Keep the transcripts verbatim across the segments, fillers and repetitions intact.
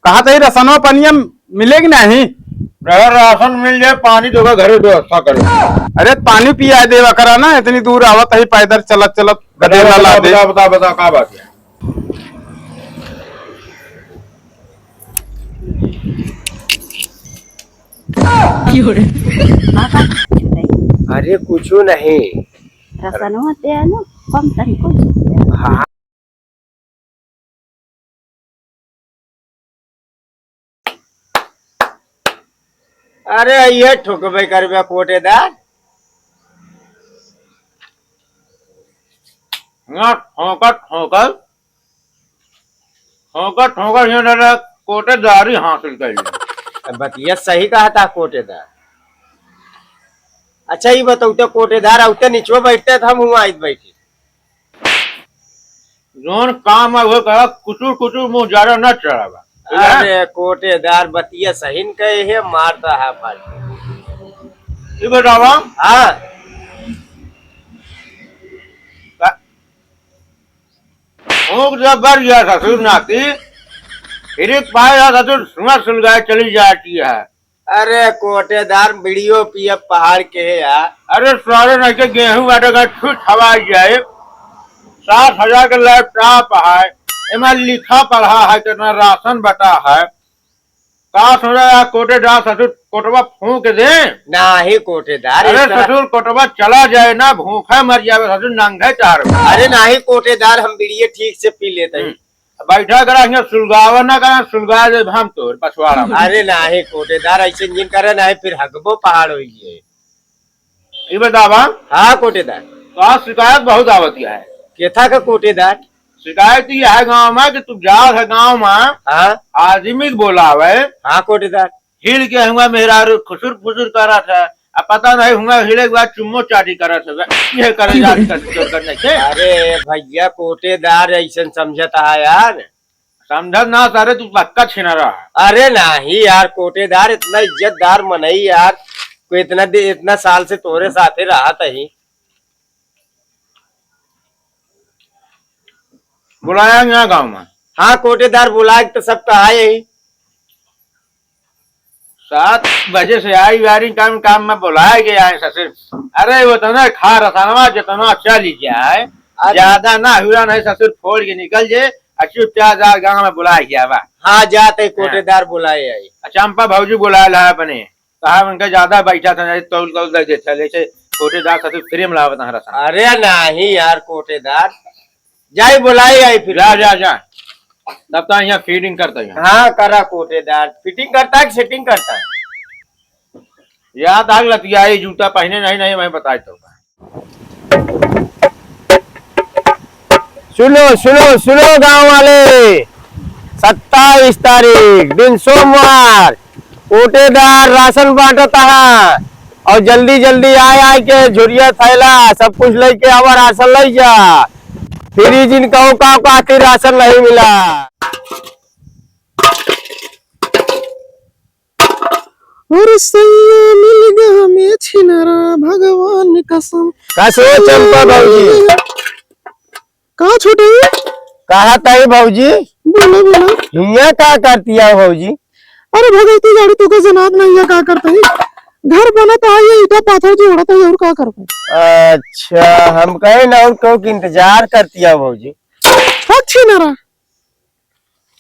कहा तही रसनवा पनिया मिले कि नहीं? अगर राशन मिल जाए, पानी तो घरे व्यवस्था करो। अरे पानी पिया देवा करा ना, इतनी दूर आवत ही पैदल चलत चलत, बताओ, गदेला ला बताओ, दे। बताओ, बताओ, बताओ, का बात है? अरे कुछ नहीं। रसनवा ते है ना, कम तनिको। हाँ। अरे ये ठोकबे करबे कोटेदार। ना ठोकर ठोकर ठोकर ठोकर ये दादा कोटेदारी हासिल कर ली। बतिया सही कहा था कोटेदार। अच्छा ये बताओ तो कोटेदार आउते निचवा बैठते थे, हम हुआ आइत बैठे। जौन काम है वो करा, कुचुर कुचुर मुंह ज्यादा न चलावा। अरे कोटेदार बतिया सही न कहे है, मारता है फालतू। ये बतावा। हाँ। का-, फूंक जब बर गया ससुर नाती, फिर एक पाए रहा ससुर सुना सुलगाए चली जाती है। अरे कोटेदार बीड़ियो पिए पहाड़ के है यार। अरे सारे नहीं के गेहूं काटे का छुट हवा जाए। सात हजार के लैपटॉप है, एमा लिखा पढ़ा है, कितना राशन बटा है। का सोचा यार कोटेदार ससुर कोटवा फूंक दे। नाही कोटेदार, अरे इस तरह ससुर कोटवा चला जाए ना, भूखा मर जावे ससुर नंगे चार। अरे नाही कोटेदार, हम बीड़िए ठीक से पी लेते हैं। हम्म। बैठा करा, हियां सुलगावा ना करा, सुलगा दे हम तोर पछवाड़ा में। अरे नाही कोटेदार, ऐसे जिन करे नाही, फिर हगबो पहाड़ होई है। ई बतावा। हाँ कोटेदार। तो आज शिकायत बहुत आवती है। केथा का कोटेदार? शिकायत ये है गांव में कि तू जात है गांव में, हाँ। आदमी के बोलावे। हाँ कोटेदार। हिल के हुआ मेहरारू खुसुर फुसुर करत है, अब पता नहीं हुआ हिले के बाद चुम्मो चाटी करत है, ये करे जात कर, कर, कर नहीं थे। अरे भैया कोटेदार ऐसन समझत है यार। समझत ना सारे, तू पक्का छिनरा है। अरे नाही यार कोटेदार, इतना इज्जतदार मनई यार, कोई इतना दे-, इतना साल से तोरे साथे रहत ही। बुलाया ना गांव में? हाँ कोटेदार बुलाए तो सब कहा यही। सात बजे से आई वारी काम, काम में बुलाए गए आए ससुर। अरे वो तो ना खा रसनवा जितना चली जाए, अरे। ज्यादा ना हुआ नहीं ससुर फोड़ के निकल जे, और चुपचाप जा गांव में बुलाए गया बा। हाँ जाते हाँ। कोटेदार बुलाए आई। अच्छा चंपा भौजी बुलाए ला अपने, कहा उनका ज्यादा बैठा था नहीं तौल तौल दे देता, जैसे कोटेदार ससुर फ्री में लावत हैं रसनवा। अरे नाही यार कोटेदार, जाई बुलाई आई फिर। जा, जा, जा। तब तक यहाँ फीडिंग करता है। हाँ, करा कोटेदार। फिटिंग करता है कि सेटिंग करता है? याद आग लतियाई, जूता पहने नहीं, नहीं, मैं बताई तो। सुनो, सुनो, सुनो गांव वाले, सत्ताईस तारीख, दिन सोमवार, कोटेदार राशन बांटत है और जल्दी जल्दी आए, आए के झोरिया थैला सब कुछ लेके आवा, राशन ले जा। फिर ई जिन कहो का, का के राशन नहीं मिला। और सैया मिल गया हमें छिनरा, भगवान कसम। का सो चंपा भौजी? का छोटे? कहा ताई भौजी? बोलो, बोलो। हियाँ का करती है भौजी? अरे भगवती गाड़ी तो को जनात नहीं है, का करता है? घर बनत है, ये ईटा पाथर जोड़त है, और का करबे? अच्छा, हम कहे ना और को इंतजार करती है भौजी। हक छिनरा।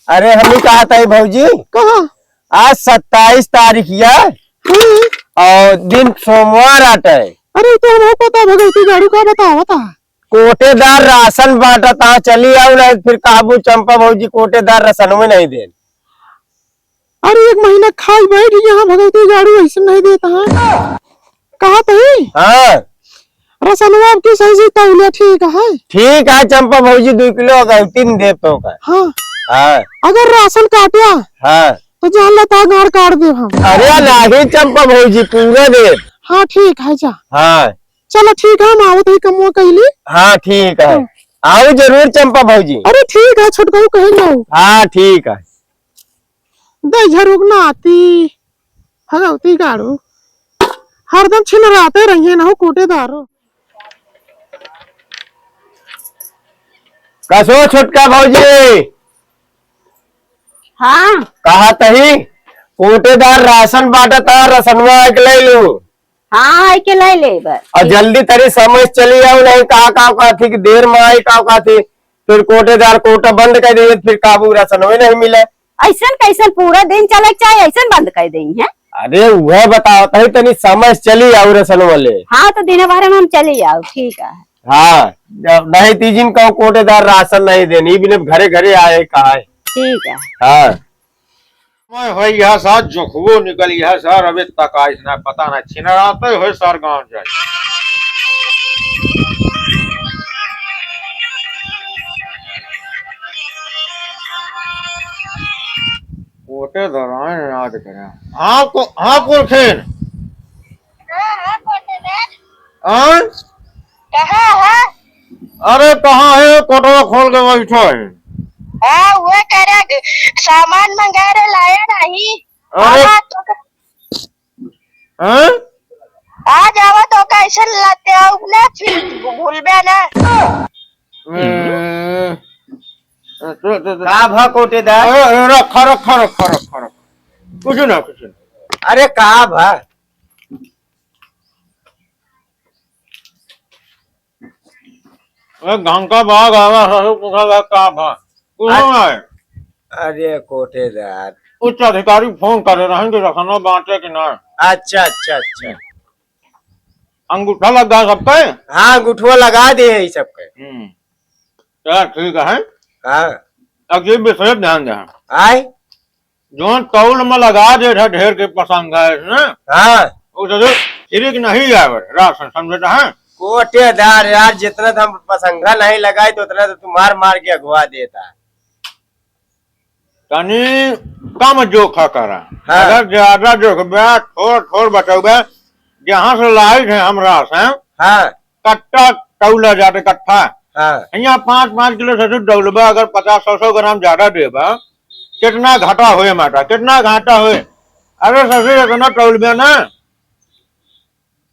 अरे हम ही कहा ताई भौजी। कहा? आज सत्ताईस तारीख है। हाँ। और दिन सोमवार आटे। अरे तो हमको पता भगवती गाड़ी का बतावा था। कोटेदार राशन बांटत है, चली आओ ना, फिर काबू चंपा भौजी कोटेदार राशन में नहीं देन। अरे एक महीना खाई बैठ यहाँ भगवती गाड़ू ऐसे नहीं देता है। कहा तही? हाँ। रसनवा आपकी सही से तौलिया ठीक है? ठीक है चंपा भौजी, दो किलो अगौती न देब तो का। हाँ। हाँ। अगर राशन काटिया हाँ। तो जान लेता गाड़ काट देब हम। अरे नाही चंपा भौजी, पूरा देब। हाँ ठीक है जा। हाँ। चलो ठीक है, हम आवत ही कमुआ कैली। हाँ ठीक है। हाँ। आओ जरूर चंपा भौजी। अरे ठीक है, छोटकाऊ कहे जाओ। हाँ ठीक है। दे झरुक नाती, भगवती गाड़ू, हरदम छिनराते रहिए ना हो कोटेदारो। कसो छोटका भौजी, हाँ। कहा तही, कोटेदार राशन बांटत ह, रसनवा आइके ले लू। हाँ, आइके ले लेब। और जल्दी तरी समय से चली आओ, नहीं कहा का कहती कि देर में आई का कहती, फिर कोटेदार कोटा बंद कर दे, फिर काबू रसनवे नहीं मिले। ऐसन कैसन पूरा दिन चले के चाहे, ऐसन बंद कर देई हैं? अरे वह बताओ तही, तनी समय से चली आओ रसनवा ले। हाँ, तो दिन भर में हम चली आओ, ठीक है। हाँ, जब नहीं तीजिन कहूँ कोटेदार राशन नहीं देनी, बिने घरे घरे आए कहा है। ठीक है। हाँ। मैं होई यह सार जोखबो निकल यह सार, अबे तक आइस ना, पता ना छिनराते होए सार गाँव जाए। कोटेदार याद करें। हाँ को, हाँ कुलखेन। हाँ, हाँ, कोटेदार। हाँ? कहाँ है? अरे, कहाँ है? कोटवा खोल के बैठो है। हाँ, वो करे, सामान मंगा रहे, लाया नहीं। अरे। आवा तो क-, हाँ? आ जावा तो कैसे लाते आओ ना, फिर भूलबे ना। ए, तो, तो, तो। का भा कोटेदार? अरे, अरे, रखा, रखा, रखा, रखा, रखा। कुछ ना, कुछ ना। अरे, का भा? ए, घंटा बाग आवा, ससुर पूछा बा, का भा? कुछ अरे, ना है। अरे, कोटेदार। उच्च अधिकारी फोन करे रहन कि रखना बांटे कि ना। अच्छा, अच्छा, अच्छा। अंगूठा लग गया सबके? हाँ, अंगूठवा लगा दे है सबके। हम्म। चला, ठीक है। हाँ। अब ये विशेष ध्यान दे। आय? जौन तौल में लगा दे है ढेर के पसंद है इसने। हाँ। वो तो फिर सिरिक नहीं आवे, राशन समझता है? कोटेदार यार, जितना तो हम पसंगा नहीं लगाई, तो उतना तो तू मार मार के अगवा देता है। तनी कम जोखा करा। हाँ। अगर ज्यादा जोखबे, थोड़ थोड़ बचौबे, जहाँ से लाइट है हमरा से, हाँ। कट्टा तौला जाते कट्ठा। हाँ। यहाँ पाँच पाँच किलो ससुर तौलबा, अगर पचास सौ सौ ग्राम ज्यादा देबा, कितना घाटा होए माटा, कितना घाटा होए। अरे ससुर, इतना तौलबे ना।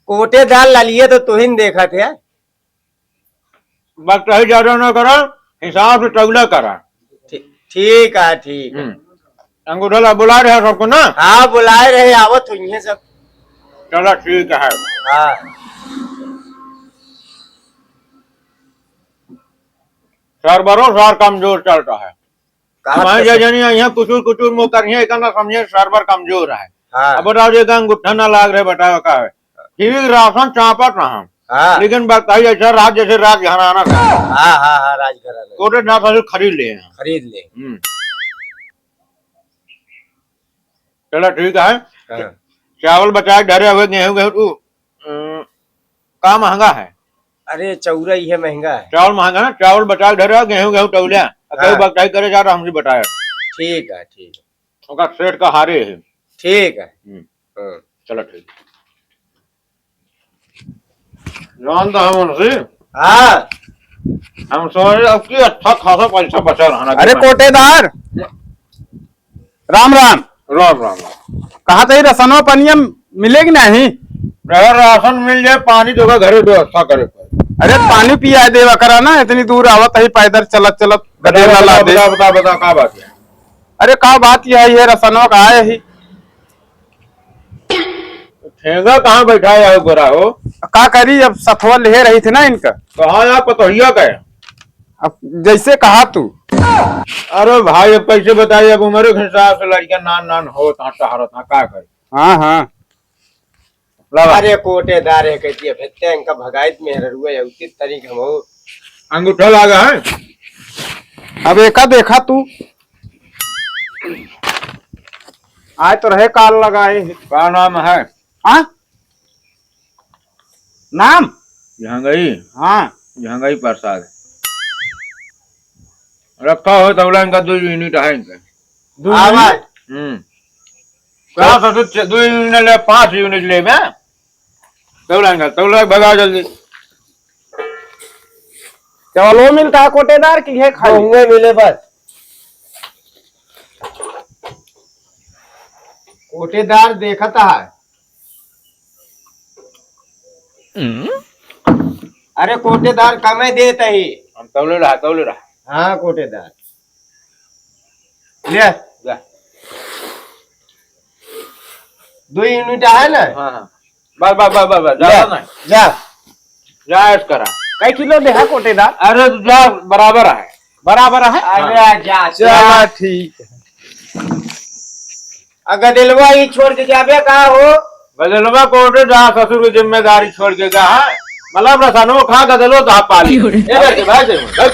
कोटेदार लालिए तो तुहिन देखत है। बकताही ज्यादा ना करा, हिसाब से तौला करा। ठी-, ठीक है, ठीक है। हम्म। अंगूठा ला बुला रहे हैं सबको ना? हाँ, बुलाए रहे, आवत हुई हैं सब। चला, ठीक है। हाँ। सर्वरो सार कमजोर चलता है। कहाँ हमारे से? जैसे नहीं है, यहाँ कुचुर कुचुर मुँह करिए, इतना समझे सर्वर कमजोर है। हाँ। अब बताओ, जे का अंगूठा ना लाग रहे, बताओ का है? फिर भी राशन चापत ना हम। हाँ। लेकिन बात कही ऐसा, राज जैसे राज घराना था। हाँ, हाँ, हाँ, राज घराना। कोटेदार से खरीद ले हैं। खरीद ले। हम्म। चला, ठीक है। हाँ। चावल बचा के धरे हुए, गेहूं, गेहूं तू, अ, का महंगा है? अरे, चौरा इहे महंगा है। चावल महंगा ना, चावल बचा के धरे, गेहूं, गेहूं तौले। अब हाँ। केहू बकताई करे जा तो हमसे बताए। ठीक है, ठीक है। ओका सेठ का हारे है। ठीक है। हम्म। हाँ। चलो, ठीक। जान तो हम उनसे। हाँ। हम सोचे अब की अच्छा खासा पैसा बचा रहना अरे चाहिए। कोटेदार, राम राम। राम, राम, राम। कहा था, ये रसनवा पनिया मिले कि नहीं? अगर राशन मिल जाए, पानी तो का घरे व्यवस्था करे पड़े। अरे, पानी पिया देवा करा ना, इतनी दूर आवत है पैदल चलत चलत, बता, गदेला बता, ला दे। बता, बता, बता, का बात है? अरे, का बात यह है, ये रसनवा का आए ही। ठेंगा कहाँ बैठाया है गोरा हो? का करी, अब सथवा लेहे रही थी ना इनका। कहाँ या पतोहिया का है? अब जैसे कहा तू। अरे भाई, अब कैसे बताइए, अब उम्र के हिसाब से लड़का नान नान हो, ता टहरत, हाँ, का करे? हाँ, हाँ। लावा। अरे कोटेदार है, कहती है, भेजते हैं इनका भगाइत में, हरुआ है, उचित तरीके हम हो। अंगूठा लागा है। अब एका देखा तू। आए तो रहे काल लगाए। का नाम है? हाँ? नाम? जहंगई। हाँ। जहंगई प्रसाद। रखा हो तौला इनका दो यूनिट है इनका। दो यूनिट? हम्म। का ससुर दो यूनिट ले, पाँच यूनिट ले बे। तौला इनका, तौला भगा जल्दी। चावलो मिलता है कोटेदार की है खाली? महंगे मिले बस। कोटेदार देखता है। हम्म? अरे कोटेदार कमे देत ही। हम तौले रहा, तौले रहा। हाँ कोटेदार। ले। जा। दो यूनिट है ना? हाँ, हाँ। बस, बस, बस, बस, बस, ज्यादा ले, नहीं। जा। जा, ऐश करा। कई किलो देहा कोटेदार? अरे, तो जा, बराबर है। बराबर है? अरे, जा, चला, जा। ठीक है। आ गदेलवा ई छोड़ के जाबे का हो? गदेलवा कोटेदार ससुर की जिम्मेदारी छोड़ के गया है। मतलब, रसनो खा, गदेलो तो आप पाली। ए, बैठ के, बैठ के, बैठ।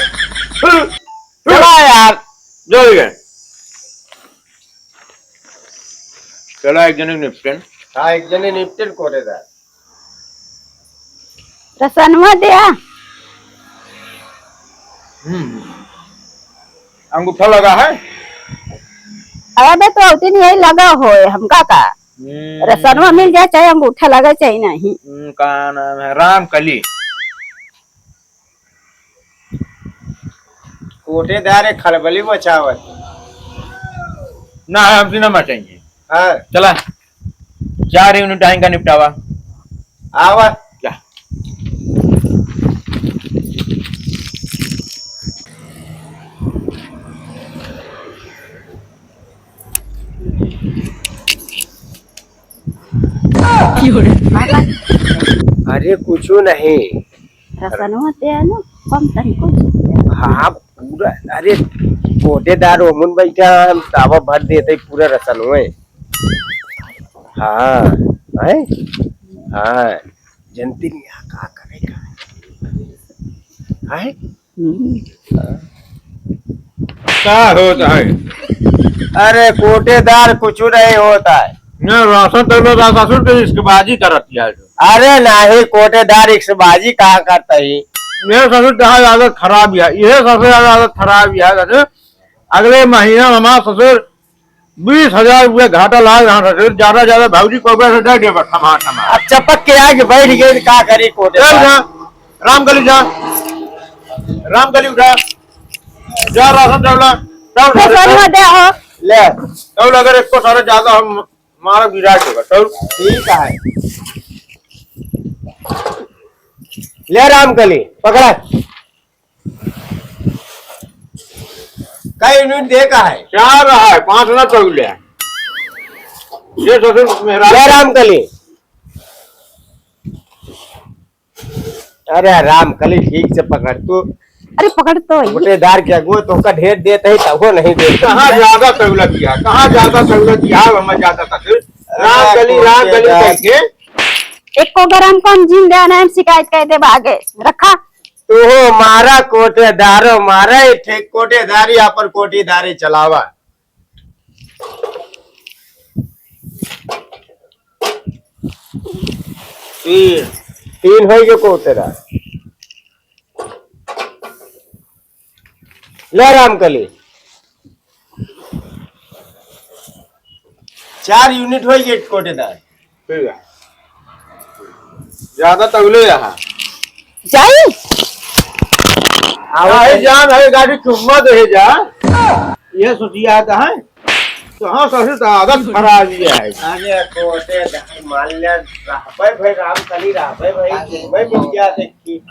चला यार। जो भी है। चला, एक जने निपटन। हाँ, एक जने निपटन कोटेदार। रसनवा दे आ। हम्म। अंगूठा लगा है? अबे तो उतनी यही लगा होए, हमका का? हम्म। रसनवा मिल जाए, चाहे अंगूठा लगे, चाहे नहीं। हम्म, का नाम है? रामकली। कोटेदार एक खलबली मचावत। ना, हमसे ना मचाएंगे। हाँ। चला, चार यूनिट आएंगा निपटावा। आवा। जा। अरे, कुछ नहीं। रसनवा ते है ना, कम तनी कुछ। हाँ, पूरा, अरे, कोटेदार ओमुन बैठा, हम तावा भर देते पूरा रसनवे। हाँ, हैं? हाँ, जनती नहीं, यहाँ का करेगा? हैं? हम्म। का होता है? अरे, कोटेदार कुछ नहीं होता है। नहीं, राशन तो लो, राशन तो इश्कबाजी करत है। अरे नहीं, कोटेदार इश्कबाजी कहाँ करता ही? मेरे ससुर कहाँ आदत खराब है, यह सबसे ज्यादा आदत खराब है। अगले महीना में हमारा ससुर बीस हजार रुपया घाटा लाग रहा था, ज्यादा ज्यादा भौजी को पैसा दे दे, बस, थमा, थमा। अब चपक के आके बैठ गए, तो का करी कोटेदार? चल जा, रामकली जा, रामकली उठा, जा राशन डबला, डबला, राशन में दे हो। ले। डबला अगर एक को सारा ज्यादा हम मारा गिरा देगा, चल। ठीक है। ले रामकली, पकड़ा। कई यूनिट दे का है? चार है, पाँच ना तौले। ये ससुर मेहरारू। जय रामकली। अरे रामकली, ठीक से पकड़ तू। अरे पकड़ तो ही। कोटेदार के अगुआ तोहका ढेर देत है, तबो नहीं देत। कहाँ ज्यादा तौला किया, कहाँ ज्यादा तौला किया, हम ज्यादा तक। अरे रामकली, रामकली कोटेदार। कह के। एको गरम कम जिन दे, नहीं हम शिकायत कर देब आगे। रखा। तू हो मारा कोटेदारो, मारा ही ठीक कोटेदारी, अपन कोटेदारी चलावा। तीन। तीन होई गए कोटेदार। ले रामकली। चार यूनिट होई गए कोटेदार। ठीक है। ज्यादा तौले यहाँ। जाई? आओ। काहे जान है, गाड़ी चुम्मा दे जा। ये सोचिया था, हैं? तो हाँ, ससुर तो आदत खराब ही है। अरे, कोटेदार, मान ले, रहबे भाई, रामकली रहबे भाई, अरे। मैं मुखिया देखी।